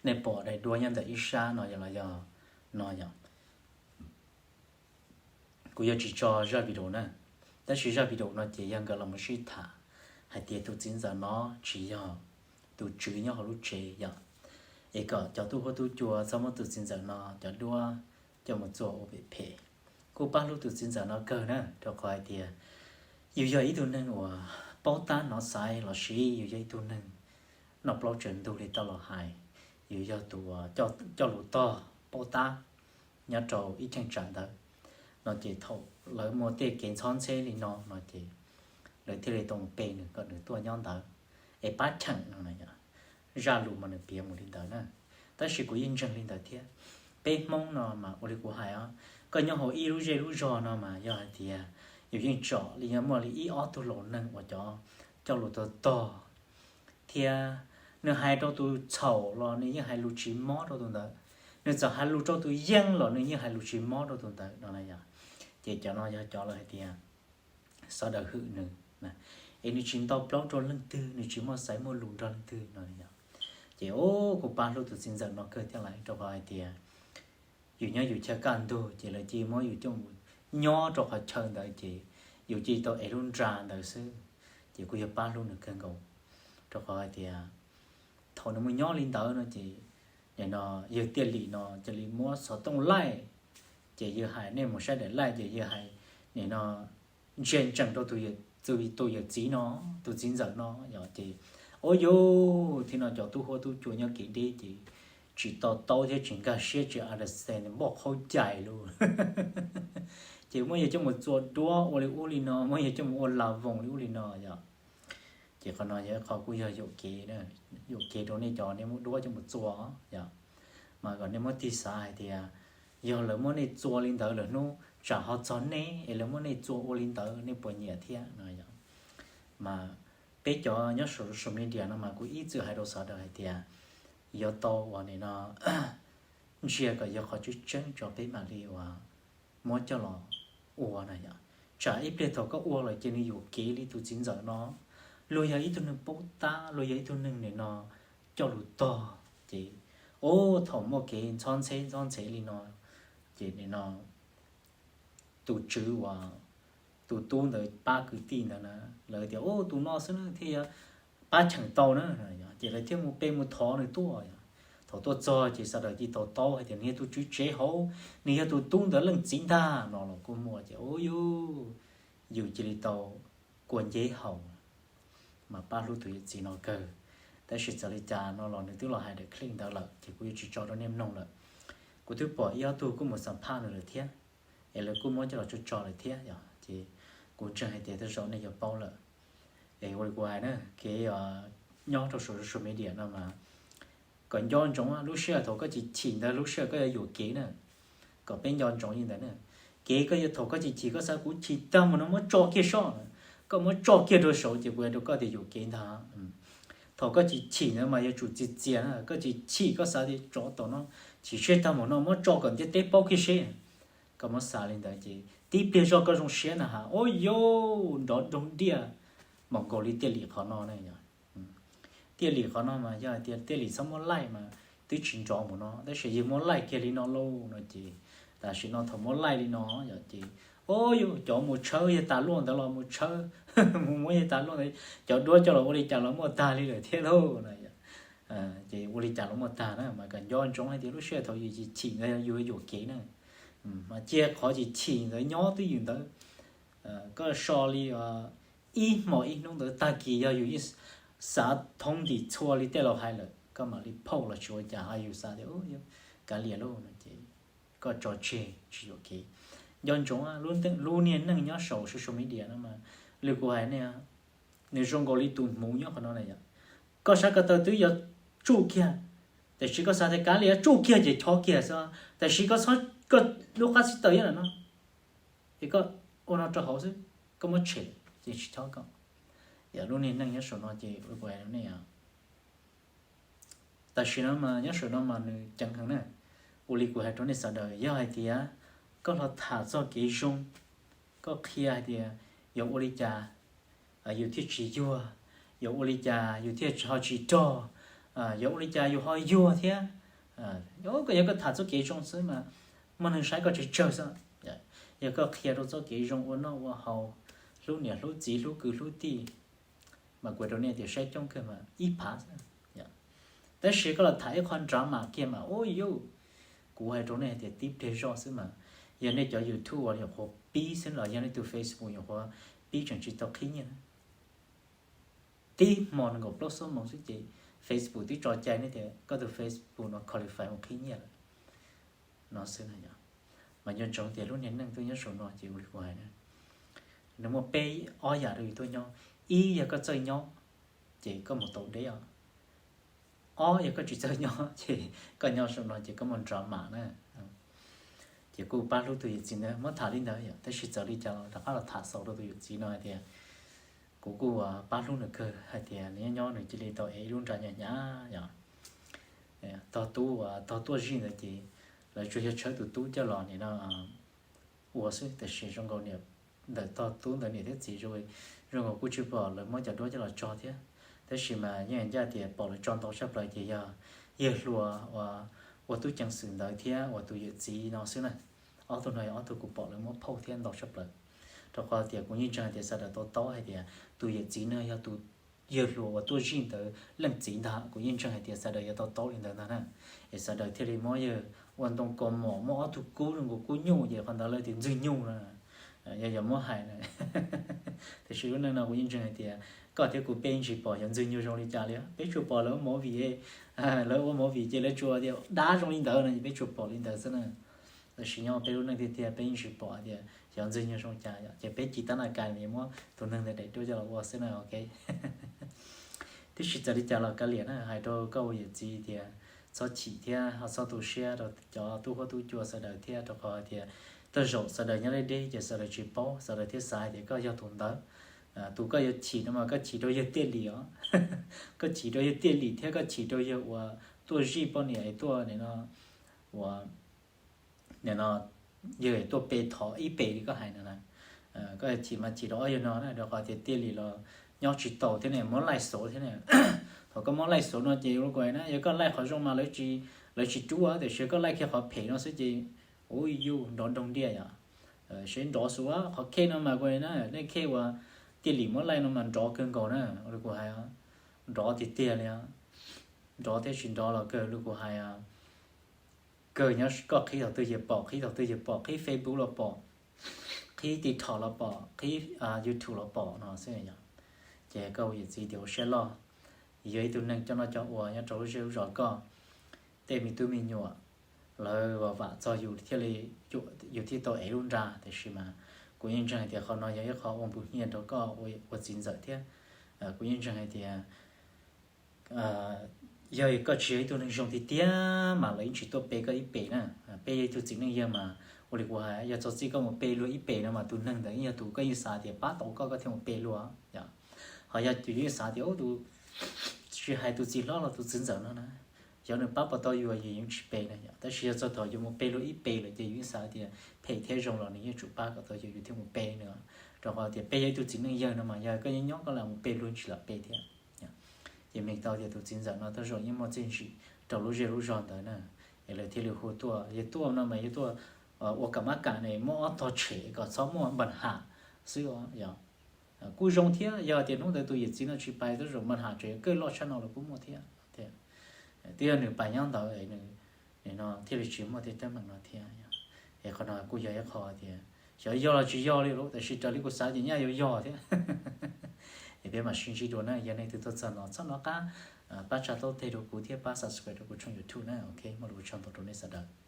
nej pom daim duab nyob ntawm ib sab no yog los yog no yom. Kuv yuav tsis tso zaj video na, tab sis zaj video no ces yog nkawd los mus sib tham hais tias tus txiv ntxawm no tsis yog tus tswv nyob hauv lub tsev yom, es kom cov tub huab tub cua txhob muab tus txiv ntxawm no cov duab coj mus txua ua phem phem. Kuj pab hlub tus txiv ntxawm no kawg na, rau qhov hais tias yus yog ib tug neeg uas paub tab hnov xaiv los sis yus yog ib tug neeg noj plaub tsaws ntug li tau los hais, yus yog tus uas coj lus tog paub tab nyob rau ib cheeb tsam ntawd no ces thaum lawv muaj tej kev ntxhov ntxheb li no no ces lawv thiaj li tau pe nws kom nws tuaj nyob ntawd es pab cheem no. Zaj lus mas nws piav mus li ntawd na, tab sis kuv yeej ntseeg li ntawd thiab. Peb Hmoob no mas ua li kuv hais os, koj nyob hauv ib lub zej lub zog no mas yog hais tias yus yeej tsom li nyob muaj li ib ob tug laus neeg uas cov coj lus tog tog thiab nws hais rau tus txhaum los nws yeej hais lus tsis mob rau tus ntawd, nws txawm hais lus rau tus yeej los nws yeej hais lus tsis mob rau tus ntawd no na yom. Ces cov no yog cov lawv hais tias sawv daws hwm nws, es nws tsis nto plaub rau leej twg, nws tsis muaj xaiv muaj lus nrog leej twg no yom. Ces kuv pab hlub tus txiv ntxawm no kawg thiab lawm, rau qhov hais tias yus nyob yus chaw kaj ntug ces lawv cia muab yus coj mus nyob rau qhov chaw ntawd ces yus cia tau ev lub nra ntawd xwb. Ces kuv yog pab hlub nws kawg nkaus, rau qhov hais tias thaum nws mus nyob li ntawd no ces nim no yawg Tiaj Lim no cia li muab xov tooj laij, ces yawg hais, nej mus saib daim laij ces yawg hais nim no ntsia ntsees rau tus yawm txiv no, tus txiv ntxawm no yom. Ces ua yus thiab no cov tub huab tub cua nyob kev deb ces tsis to taub thiab tsis nkag siab tsis understand, npoj qhaub cais lauj. Ces muab yawg coj mus txua duab ua li ub li no, muab yawg coj mus ua las voos li ub li no yom. Ces qhov no yog qhov kuj yog yuam kev, yuam kev rau nej cov nej muab duab coj mus txua yom. Mas kom nej muab tig xav hais tias yog lawv muab nej txua li ntawd lawm hnub tsam ho txog nej es lawv muab nej txua ua li ntawd nej puas nyiam thiab no yom. Mas peb cov nyob saum social media no mas kuv ib txwm hais rau sawv daws hais tias yuav tau uas nim no ntsia kom yog qhov tseeb tseeb tso peb mam li uas muab coj los ua na yom. Tsam ib pliag thaum koj ua lawm ces nws yuam kev li tus txiv ntxawm no. Luag yog ib tug neeg paub tab, luag yog ib tug neeg nim no coj lus tog, ces ub thaum muaj kev ntxhov ntxheb ntxhov ntxheb li no ces nim no tus tswv uas tus tub ntawd pab kwv tij ntawd na, lawv tias ub tus no xwb na thiaj yuav pab cheem tau na, ces lawv thiaj mus pe mus thov nws tuaj. Thaum tuaj txog ces sawv daws cia li to taub hais tias nws yog tus tswv tsev hauv, nws yog tus tub ntawd leej txiv ntag no los kuj muaj. Ces ub yus, yus cia li tau kua nceb haus mas pab hlub tus yawm txiv no kawg. Tab sis txawm li cas no los nws twb los hais daim clip ntawd lawm ces kuv yuav tsis tso rau nej mloog lawm. Kuv twb pom ib ob tug kuj mus xam phaj nws lawm thiab, es lawv kuj muab coj los tso tso lawm thiab yom. Ces kuv ntseeg hais tias tej zaum nej yuav paub lawm. Es ua li kuv hais na, kev nyob rau saum social media no mas kom nco ntsoov lub sij hawm thaum koj chim chim ntawd lub sij hawm koj yuav yuam kev na. Kom peb nco ntsoov li ntawd na. Kev koj yuav thaum koj chim chim koj xav kuv chim tag mus no muab tso kiag soj, koj muab tso kiag rau saud ces kuv hais rau koj tias yuam kev ntag. Thaum koj chim chim ntawd mas yuav tsum txias txias na, koj chim chim koj xav tias tsov tom no chim siab tag mus no muab tso kom ntiaj teb paub kiag seb. Koj muab xav li ntawd ces tib pliag zoj koj zoo siab na has, ub yus, nrov doog diaj, npaum nkaus li Tiaj Lim qhov no na yom. Tiaj Lim qhov no mas yog hais tias Tiaj Lim txhob muab laij mas twb tsis nrov mus no, tab sis yus muab laij kiag li no lauj no ces tam sim no thaum muab laij li no yom ces ub yus, cov mus tshawb yawg tas luaj ntawd los mus tshawb, mus muab yawg tas luaj ntawd cov duab coj los ua li cas los muaj tag li lawm thiab lauj no. Ces ua li cas los muaj tag na, mas kom nco ntsoov hais tias lub sij hawm thaum yus chim chim ntawd yus yuam kev na, mas cia qhov chim chim ntawd nyob twj ywm ntawd. Koj so li ib hmos ib hnub ntawd tag kis yog yus yeej xav thoob ntim txhua li tej laus hais lawm koj mam li phauj los tsis ua cas, ho yus xav tias kav liam lauj no ces koj tso tseg tsis yuam kev. Nco ntsoov lub niag neej nyob saum social media no mas, li kuv hais nej, nws zoo nkaus li tus hmuv nyob qhov no na yom. Koj sab ko taw twb yuav tsuj kiag, tiam sis koj xav tias kav liam tsuj kiag ces chob kiag xwb, tiam sis koj, koj lub qab xib taws nyob ntawm no es koj ua no rau hauv xwb, koj muab tshem ces tsis chob koj. Yog lub niag neej nyob saum no ces ua li kuv hais rau nej, tam sim no mas nyob saum no mas nws ceev heev na. Ua li kuv hais rau nej sawv daws, yog hais tias koj los tham txoj kev zoo, koj qhia hais tias yog ua li cas yus thiaj tsis yuag, yog ua li cas yus thiaj ho tsis rog, Yog ua li cas yus ho yuag thiab? Koj yog koj tham txoj kev zoo xwb mas muaj neeg saib koj tsawg tsawg xwb. Yog koj qhia rau txoj kev zoo ua noj ua haus, hlub niam hlub txiv hlub kwv hlub tij, mas kuv hais rau nej tias saib coob kawg mas ib phav xwb. Tab sis koj los tham ib qho drama kiag mas ua yuj, kuv hais rau nej tias tib pliag zoj xwb mas, yog nej cov YouTube uas nyuam qhuav pib xwb los yog nej tus Facebook nyuam qhuav pib tseem tsis tau qhib nyiaj na. Tib hmo nees nkaum plaub xuab moos xwb ces Facebook twb tso cai nej tias koj tus Facebook no qualify mus qhib nyiaj lawm no xwb na yom. Mas nco ntsoov tias lub niag neej twb nyob saum no ces ua li kuv hais na, nws muaj peb ob yam rau yus tuaj nyob. Ib yog koj txawj nyob ces koj mus tau deb os. Ob yog koj tsis txawj nyob ces koj nyob saum no ces koj muaj drama na. Ces kuj pab hlub tus yawm txiv ntawd, muab tham li ntawd yom, tab sis txawm li cas los rov qab los tham xaus rau tus yawm txiv no hais tias kuv kuj pab hlub nws kawg hais tias nws nyob nyob nws cia li tau ev ib lub nra hnyav hnyav yom. Tog tub uas tog tuaj zij ntawd ces lawv tsuas yog tshawb tus tub coj los nim no ua xwb, tab sis zoo nkaus ntawm tog tub ntawd niam thiab txiv zoo nkaus kuj tsis pom lawv muab cov duab coj los tso thiab. Tab sis mas yeej ncaj tias pom lawv tso ntau tshaj plaws ces yog yawg hluas uas ua tub ceev xwm ntawd thiab uas tus yawm txiv no xwb na. Ob tug no yog ob tug kuv pom lawv muab phauj thiab ntau tshaj plaws. Rau qhov tias kuv yeej ntseeg hais tias sawv daws to taub hais tias tus yawm txiv no yog tus yawg hluas uas tuaj zij ntawd leej txiv ntag. Kuv yeej ntseeg hais tias sawv daws yuav to taub li ntawd ntag na. Es sawv daws thiaj li muab yawg ua ntoo kaus mom muab ob tug kub zoo nkaus kub nyuj ces qhov ntawd lawv tias ntxwg nyug no. Yog yog muab hais na, tiam sis lub neej no kuv yeej ntseeg hais tias koj thiab kuv peb yeej tsis pom xyov ntxwg nyug zoo li cas li. Peb tsuas pom lawv ua movie, lawv ua movie ces lawv tsuas tias dab zoo li ntawd no ces peb tsuas pom li ntawd xwb na. Tab sis nyob peb lub neej tiag tiag peb yeej tsis pom tias xyov ntxwg nyug zoo cas yom, ces peb ci tab na kas muab tus neeg ntawd daim duab coj los ua xwb na, ok. Tiam sis txawm li cas los kav liam na, hais rau koj ua yawm txiv tias txhob chim thiab ho txhob tu siab rau cov tub huab tub cua sawv daws thiab, rau qhov tias tej zaum sawv daws nyob deb deb ces sawv daws tsis paub, sawv daws thiaj xav hais tias koj yog tus ntawd. Tus koj yuav chim no mas koj chim rau yawg Tiaj Lim os. Koj chim rau yawg Tiaj Lim thiab koj chim rau yawg uas tuaj zij poj niam es tuaj nim no uas nim no yawg tuaj pe thov ib pe li koj hais no na. Koj chim mas chim rau ob yawg no na, rau qhov tias Tiaj Lim los nyob tsis tau thiab ne, muab laij xauv thiab ne. Thaum koj muab laij xauv no ces ua li kuv hais na, yog koj laij qhov zoo mas lawv tsis rub, tiam sis koj laij kiag qhov phem no xwb ces ua yuj nrov nroog ntiaj yom. Seb nrov xwb qhov khej no mas kuv hais na, nej khej uas Tiaj Lim muab laij no mas nrov kawg nkaus na, ua li kuv hais, nrov tiag tiag li. Nrov thiab tsis nrov los kawg li kuv hais, kawg nyob koj qhib thaum twg yawg pom, qhib thaum twg yawg pom, qhib Facebook los pom, qhib TikTok los pom, qhib YouTube los pom no xwb yom. Ces koj ua yawm txiv tias ua siab loj, yog ib tug neeg coj noj coj ua nyob rau lub zej lub zos koj, tej me tub me nyuam lawv vam vam txog yus thiaj li, yus thiaj tau ev lub nra, tiam sis mas kuv yeej ntseeg hais tias qhov no yog ib qho ua npus nyiaj rau koj ua txiv ntxawm thiab. Kuv yeej ntseeg hais tias yog koj tsis yog ib tug neeg zoo tiag tiag mas lawv yeej tsis tuaj pe koj ib pe na. Peb yog ib tug txiv neej yawg mas ua li kuv hais, yog txog txij koj mus pe luag ib pe no mas tus neeg ntawd yeej yog tus koj yeej xav tias pab tau koj, koj thiaj mus pe luag yom. Ho yog tus yeej xav tias tus, tsis hais tus txiv hlob los tus txiv ntxawm no na, xyov nws pab puas tau yus, yus yeej tsis pe na yom. Tab sis yog txog thaum yus mus pe luag ib pe lawm ces yus yeej xav tias phem thiab zoo los nws yeej tsum pab kom tau yus, yus thiaj mus pe nws. Rau qhov tias peb yog ib tug txiv neej yawg no mas yog koj nyob nyob koj lam mus pe luag tsis lam pe thiab. Ces meem tau tias tus txiv ntxawm no tej zaum yeej muaj txiaj ntsig rau lub zej lub zog ntawd na, es lawv thiaj li hu tuaj. Yog tuaj no mas yog tuaj ua kam mab kam ne, muab ob tog tshem kom txhob muaj npaj ham xwb os yom. Kuj zoo thiab, yog tias hnub ntawd tus yawm txiv no tsis pais tej zaum npaj ham tseem yuav kawg loj tshaj no los kuj muaj thiab. Twb yog nws pais nyob ntawd no thiaj li tsis muaj tej teeb meem no thiab. Es qhov no kuj yog ib qho tias xyov yog los tsis yog li lawm, tab sis raws li kuv xav ces nyaj yuav yog thiab. Es peb mam sib ntsib dua na, yog nej twg tuaj txog no txhob hnov qab pab tsa taub teg rau kuv thiab pab subscribe rau kuv tshooj YouTube na, ok, muaj lus ua tsaug ntau rau nej sawv daws.